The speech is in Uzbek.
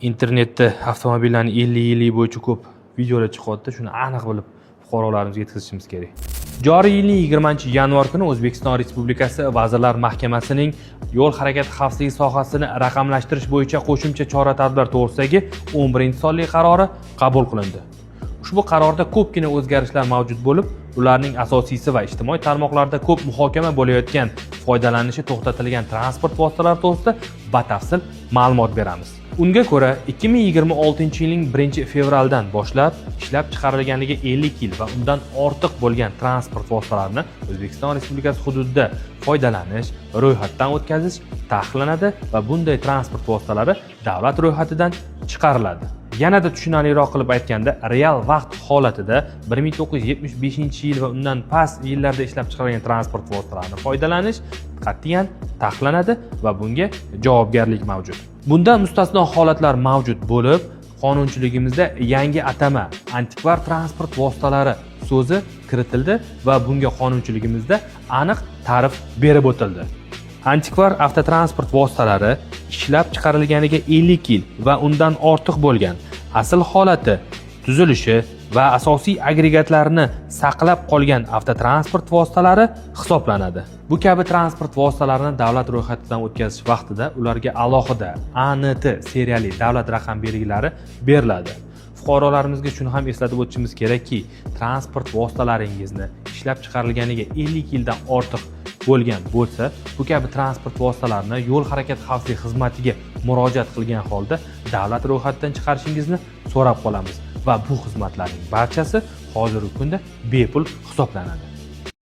Internetda avtomobillarni 50 yillik bo'yicha ko'p videolar chiqyapti. Shuni aniq bilib fuqarolarimizga yetkazishimiz kerak. Joriy yilning 20-yanvar kuni O'zbekiston Respublikasi Vazirlar Mahkamasining yo'l harakati xavfsizligi sohasini raqamlashtirish bo'yicha qo'shimcha chora-tadbirlar to'g'risidagi 11-sonli qarori qabul qilindi. Ushbu qarorda ko'pgina o'zgarishlar mavjud bo'lib, ularning asosiysi va ijtimoiy tarmoqlarda ko'p muhokama bo'layotgan foydalanishi to'xtatilgan transport vositalari to'g'risida batafsil ma'lumot beramiz. Unga ko'ra, 2026-yilning 1-fevraldan boshlab ishlab chiqarilganiga 50 yil va undan ortiq bo'lgan transport vositalarini O'zbekiston Respublikasi hududida foydalanish, ro'yxatdan o'tkazish taqiqlanadi va bunday transport vositalari davlat ro'yxatidan chiqariladi. Yanada tushunarliroq qilib aytganda, real vaqt holatida 1975-yil va undan past yillarda ishlab chiqarilgan transport vositalarini foydalanish qat'iyan taqiqlanadi va bunga javobgarlik mavjud. Bundan mustasno holatlar mavjud bo'lib, qonunchiligimizda yangi atama, antikvar transport vositalari so'zi kiritildi va bunga qonunchiligimizda aniq ta'rif berib o'tildi. Antikvar avtotransport vositalari ishlab chiqarilganiga 50 yil va undan ortiq bo'lgan, asl holati, tuzilishi va asosiy agregatlarini saqlab qolgan avtotransport vositalari hisoblanadi. Bu kabi transport vositalarini davlat ro'yxatidan o'tkazish vaqtida ularga alohida ANT seriyali davlat raqam belgilari beriladi. Fuqarolarimizga shuni ham eslatib o'tishimiz kerakki, transport vositalaringizni ishlab chiqarilganiga 50 yildan ortiq bo'lgan bo'lsa, bu kabi transport vositalarini yo'l harakati xavfsizligi xizmatiga murojaat qilgan holda davlat ro'yxatidan chiqarishingizni so'rab qolamiz va bu xizmatlarning barchasi hozirgi kunda bepul hisoblanadi.